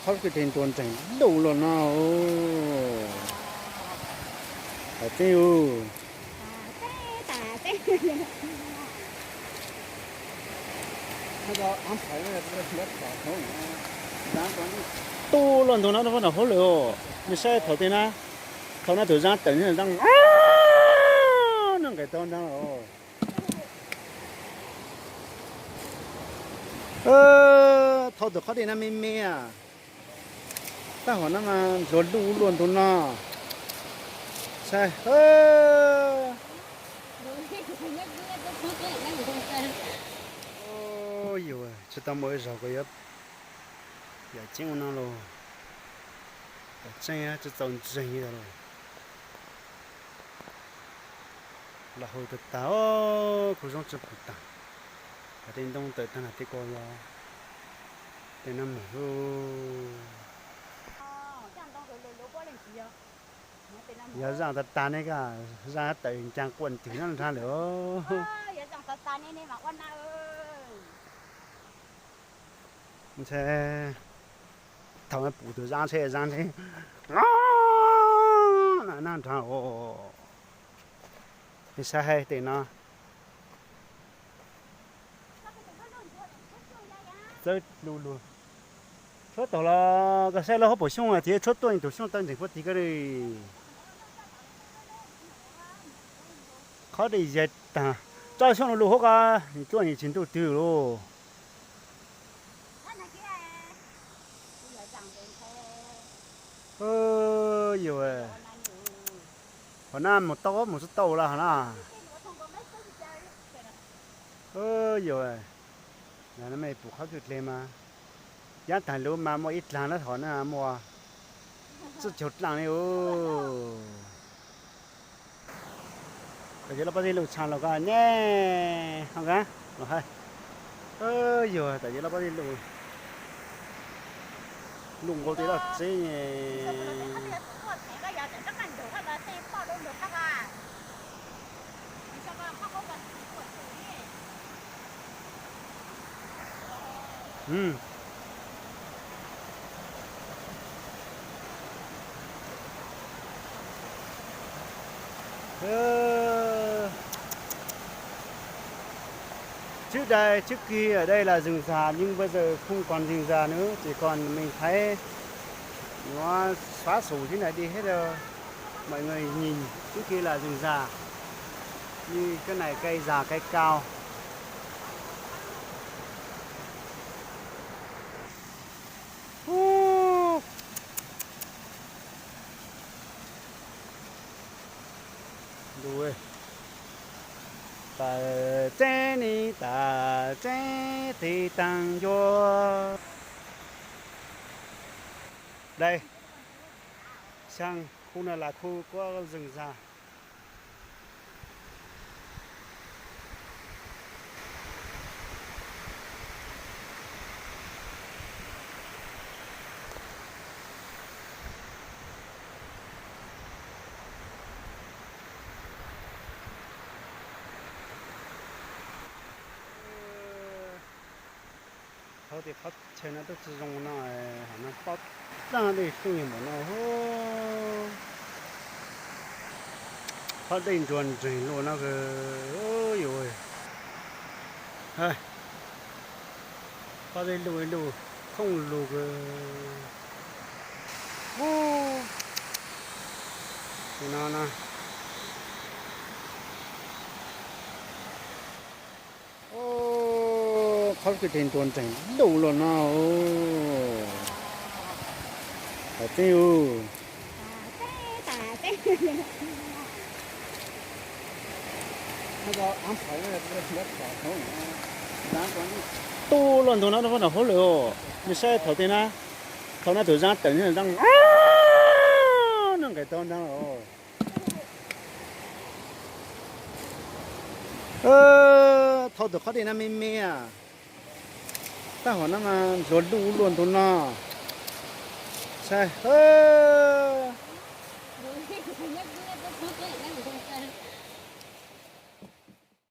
Qhov kwj teg nruas nreeg luj luaj no. Tam teb u. Tu luaj ntug no rau pab nram hauv lawm. Nej saib thaum tej na, thaum no tus zaab tawm zaab no nqes tau nrag los. Thaum tus qhov dej no me me. Tab hom no mas nruas luj luaj ntug no. Saib. Yus tsis tau mus ib zaug kuv yuav yam ceeb ua no los. Yam tseeb tsis txaus ntseeg li os. Los hauv tag tag, kuv zoo tsis pum tag. Tej ntoo tawm tag nrho tej ko yog tej no mas. Yog zaaj tag tag ne, zaaj tawm ncaag quaj ntws nrag lawm. Ntshe thaum pum tus zaab ntshe zaab ntshe nag nrag os. Nej saib hais tej no. Txawb lu lug. Tshuab taug los koj saib lub hauv paus xyoob thiab tshuab tuaj tus xyoob tawb ntseeg puab tig koj li. Qhov dej yaig tag, tsob xyoob lu lug hauv ko, cuaj yim tsis ntuj twg lauj. Yus, hov na mus tau mus tsis tau lawm hov na. Yus, mej pum qhov kwj dleg mas, yav tag lub mas muaj ib dlaag na, hov na muaj tsib caug dlaaj li. Tam yog lub pob zeb luj tshaj los ko ne, ho ka los hais. Yog tam yog lub pob zeb luj, luj nkaus tej loj tsev. Trước đây, trước kia ở đây là rừng già, nhưng bây giờ không còn rừng già nữa, chỉ còn mình thấy nó xóa sổ dưới này đi hết rồi. Mọi người nhìn, trước kia là rừng già, như cái này cây già, cây cao. Hu. Lug, tas tseeb ni tas tseeb tig taag ncua. Đây, sang khu này là khu có rừng già. Thov tias qhov chaw no twb tsis zoo no, hov no pob tag dej tuaj npaum no. Qhov dej nruas nreeg luaj no. Yus, pob zeb luj luj, thooj lug. Hu, no no. Qhov kwj teg nruas nreeg luj luaj no. Tam tseeb u. Tu luaj ntug no rau pab nram hauv lawm. Nej saib thaum tej na, thaum no tus zaab tawm zaab no nqes tau nrag los. Thaum tus qhov dej no me me, tab hom no mas nruas luj luaj ntug no. Saib.